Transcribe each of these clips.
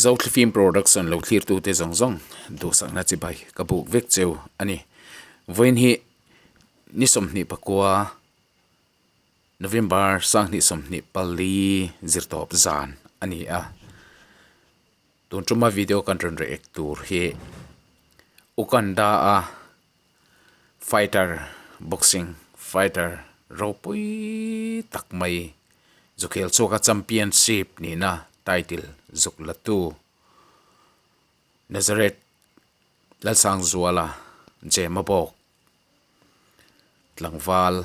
Zothlifim Production lo thlirtute zawng zawng duhsakna chibai ka buk vek cheu a ni. Vawiin hi ni 29 November 2024 zirtawp zan a ni a. Tun tuma video kan rawn react tur hi Uganda a fighter boxing fighter ropui tak mai zukhel chhuaka championship nihna title zuk la tu Nazareth Lalsangzuala Jema bawk tlangval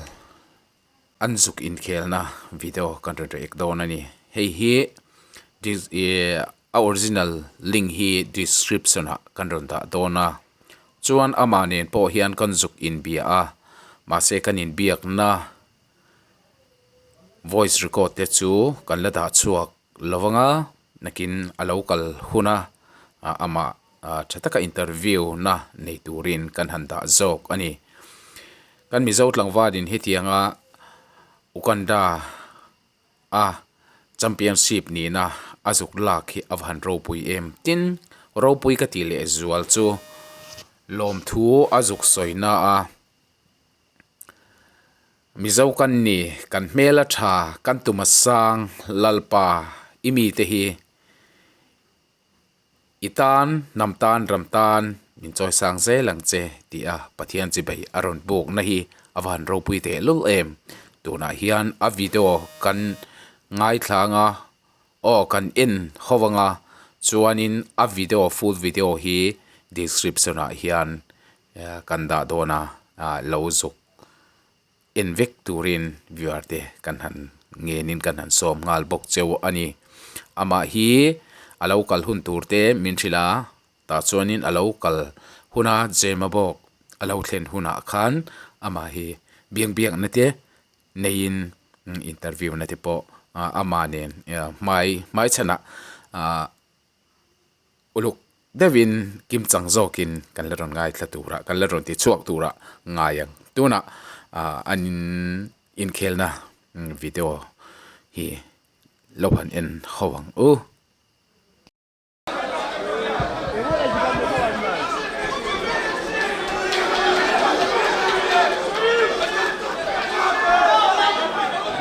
an zuk inkhelna video kan rawn react dawn a ni. Hei hi a original link hi description ah kan rawn dah dawn a chuan amah nen pawh hian kan zuk inbia a mahse kan inbiakna voice record te chu kan la dah chhuak lo vang a nakin a lo kal hun a amah tha taka interview na nei turin kan han dah zawk a ni. Kan Mizo tlangvalin hetianga Uganda a championship nihna a zuk lak hi a va han ropui em. Tin, ropui ka tih leh zual chu lawmthu a zuk sawi na a, Mizo kan ni, kan hmel a tha, kan tum a sang, Lalpa i mite hi I tan, hnam tan, ram tan min chawi sang zel ang che tih a Pathian chibai a rawn bukna hi a va han ropui teh lul em. Tunah hian a video kan ngaithla anga aw kan en ho anga chuanin a video full video hi description ah hian kan dah dawn a lo zuk. En vek turin viewer te kan han ngenin kan han sawm nghal bawk cheu a ni. Amah hi a lo kal hun tur te min hrilh a, tah chuanin a lo kal huna Jema bawk a lo thlen hunah khan amah hi biak biakna te neiin interview na te pawh amah nen hmai hmai chhanah ah uluk deuhin kim chang zawkin kan la rawn ngaithla tura kan la rawn ti chhuak tura ngai ang tunah ah an inkhelna video hi lo han en ho ang u.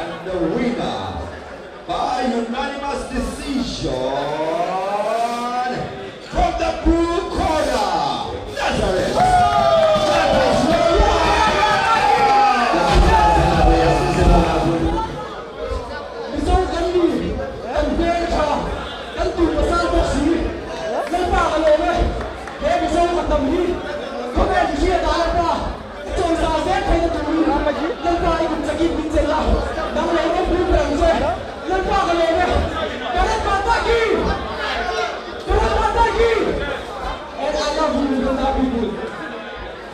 And the winner by unanimous decision from the blue corner, Nazareth Mizo kan ni, kan hmel tha, kan tu pasal bawk si, Lalpa ka lawm e, he Mizo ka tam hi khawvel i hriat ah Lalpa I chawiza zel theihna turin Lalpa i kum chakin min chelh a, nang lo ropui ber ang che. Lalpa ka lawm e. Bharat Mata ki! Bharat Mata ki! And I love you Uganda people.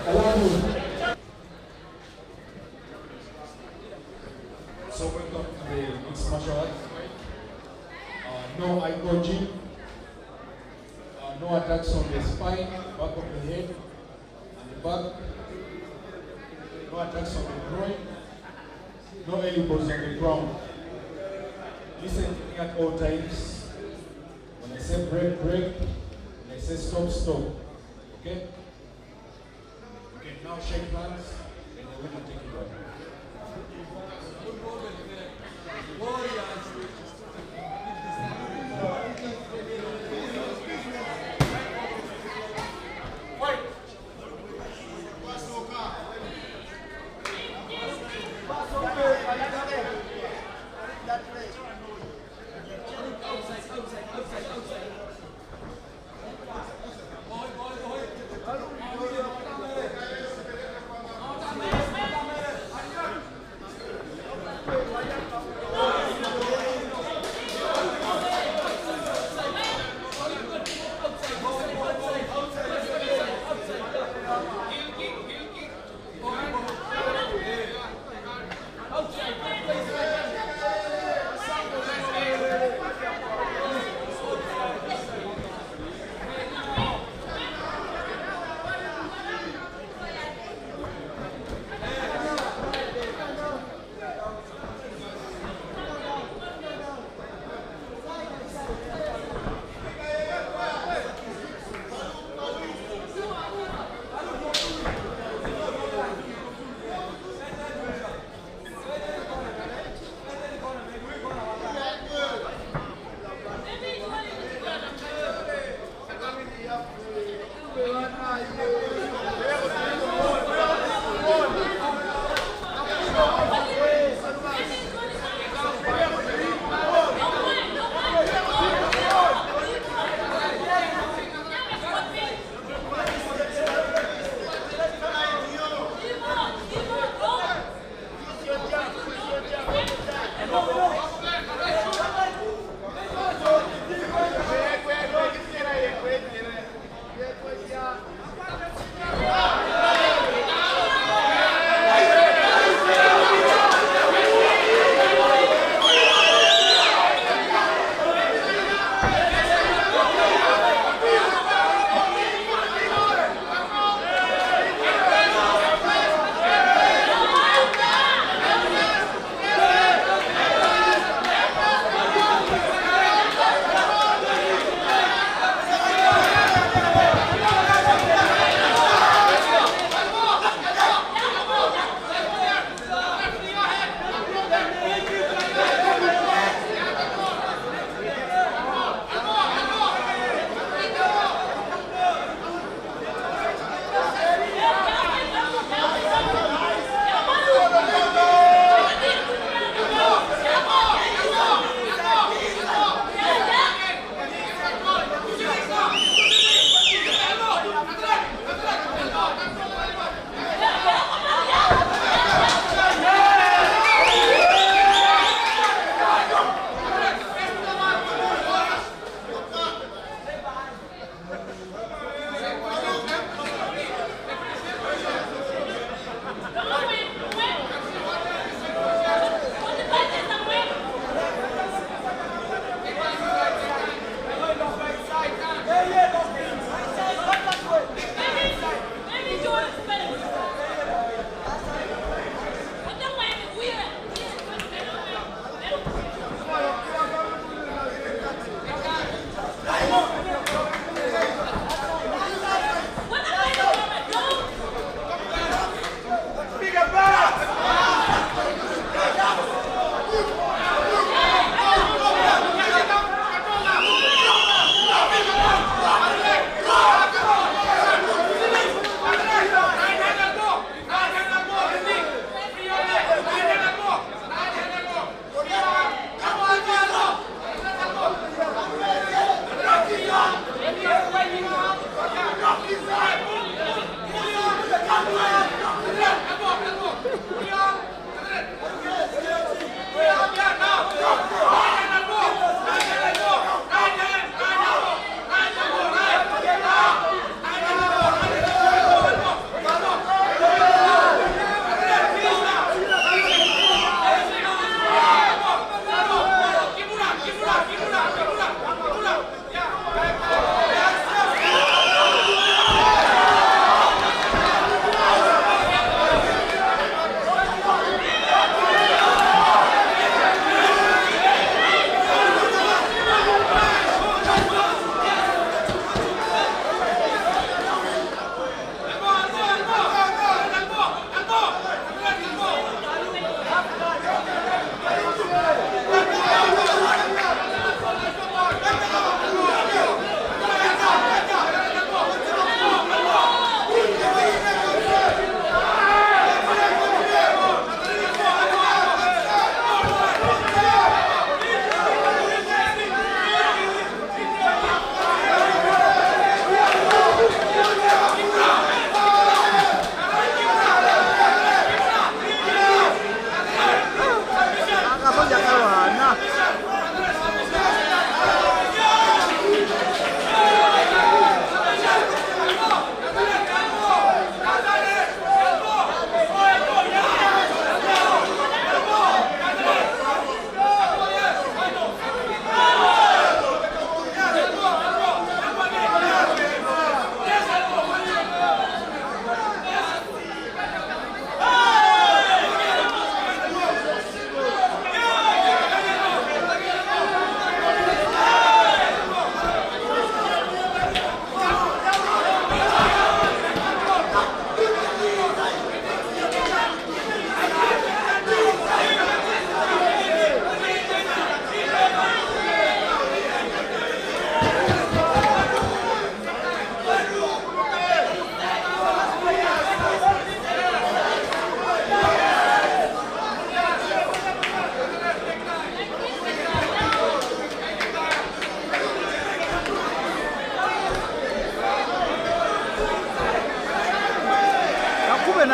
I love you. So welcome to the mixed martial arts fight. Uh, no eye gouging, uh, no attacks on the spine, back of the head, and the back. No attacks on the groin, no elbows on the ground. Listen to me at all times. When I say break, break. When I say stop, stop. Okay? Okay, now shake hands and the winner take it all.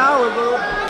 hour, bro.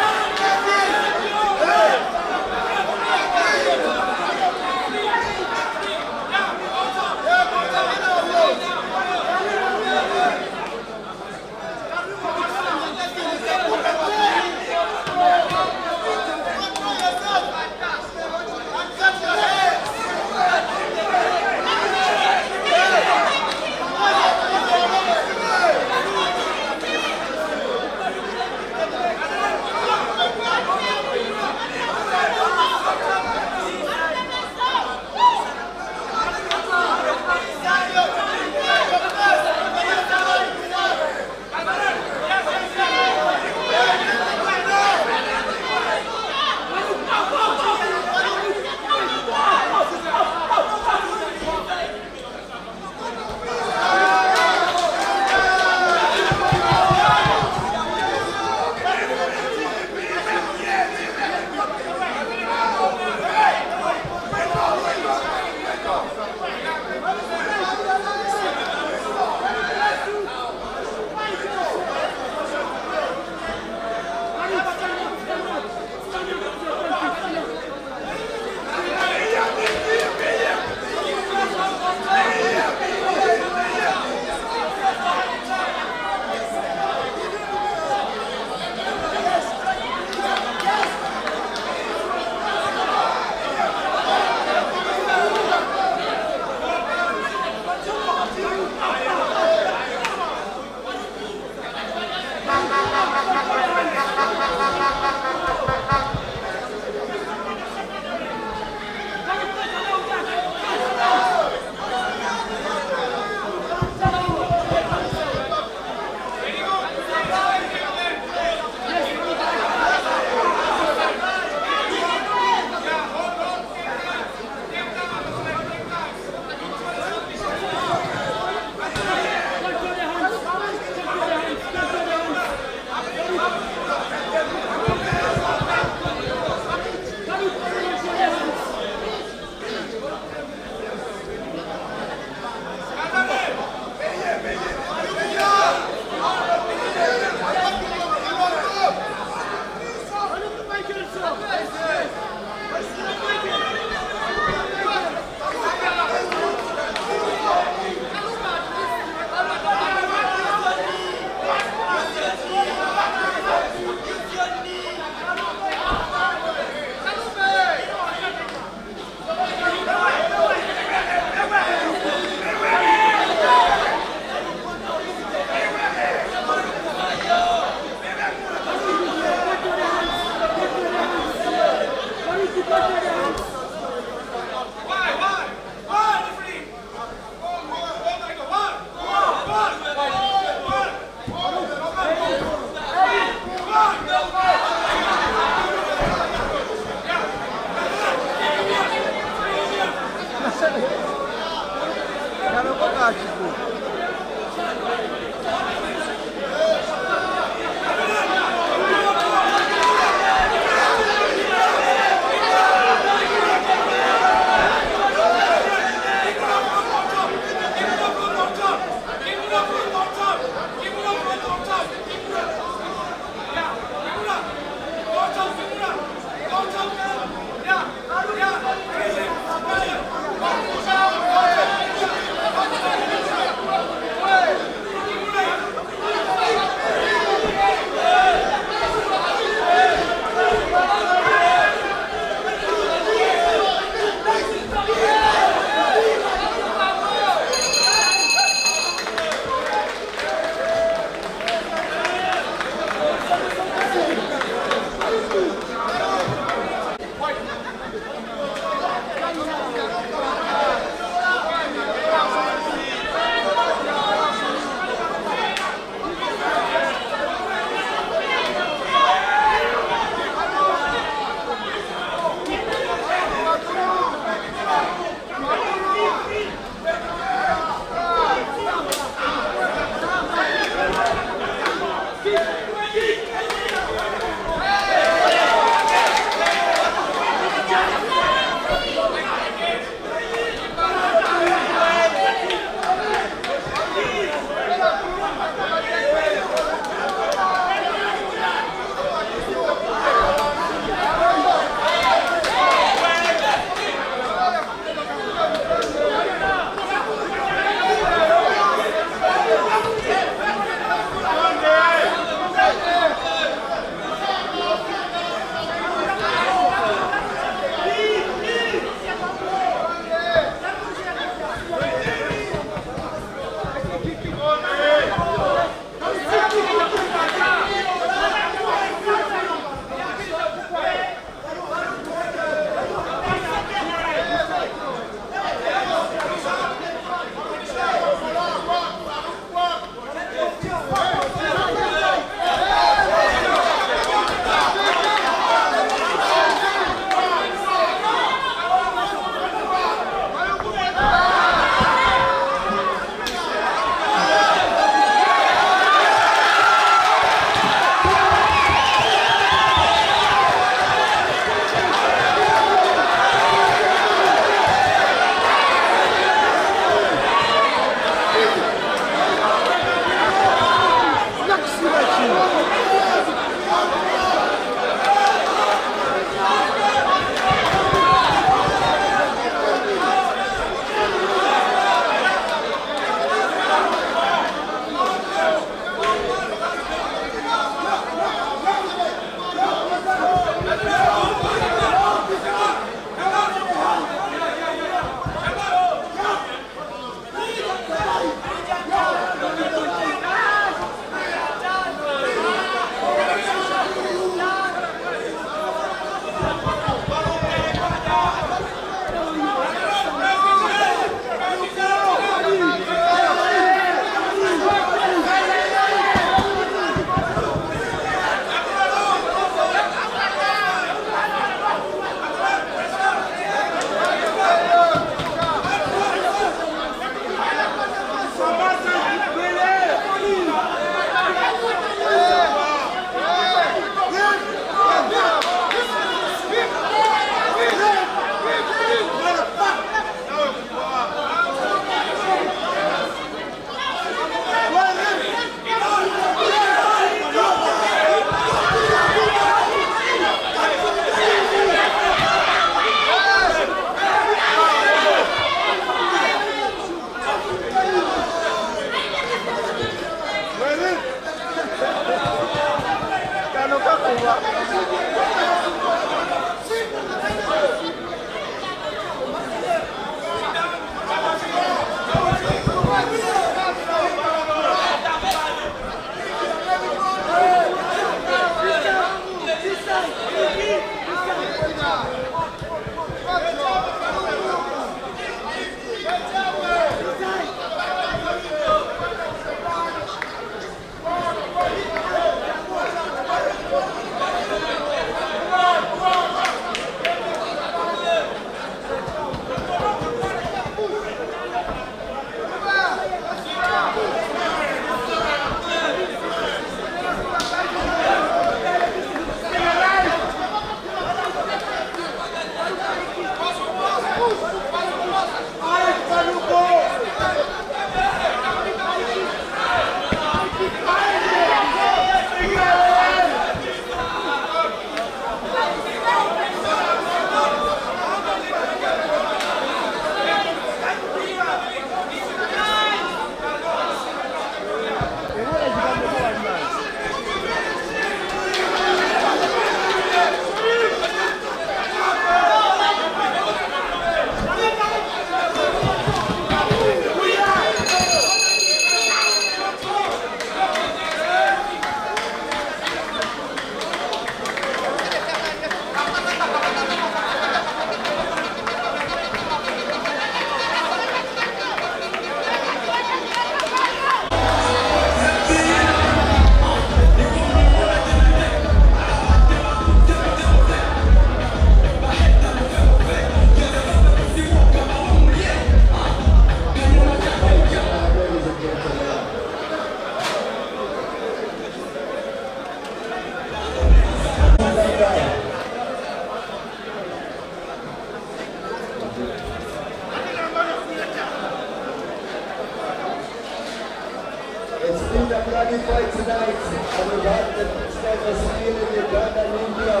It's been a bloody fight tonight, and we've had the best of in Uganda and India.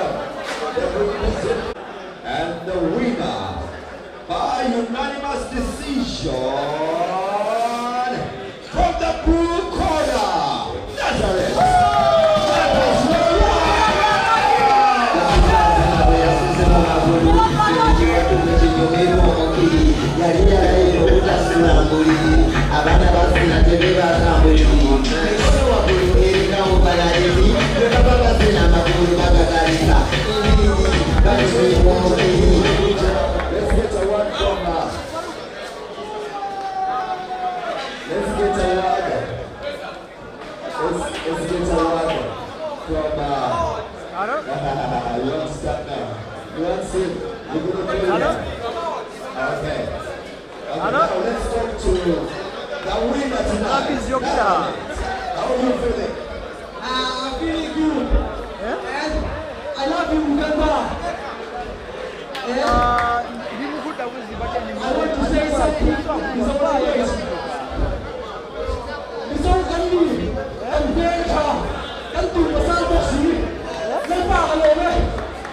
And the winner by unanimous decision from the blue corner, Nazareth. Abaana basina tebebasambuliri emikono waggulu erinawo balalezi bebaba basina amagulu bagagalisa Let's get a word from Let's get a word. Let's get a word from you want to start now? You want to sit? You're gonna play now? Okay. Okay, now let's talk to the winner tonight. How are you feeling? I'm feeling good. And I love you, Uganda. And I want to say something in Mizo language. Mizo kan ni, kan hmel tha, kan tu pasal bawk si, Lalpa ka lawm e,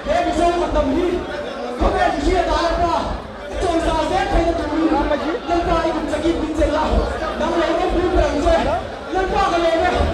he Mizo ka tam hi, khawvel mi hriat ah Lalpa, ka chawi sa zel theihna turin Lalpa i kum chakin min chel a, nang lo ropui ber ang che, Lalpa ka lawm e.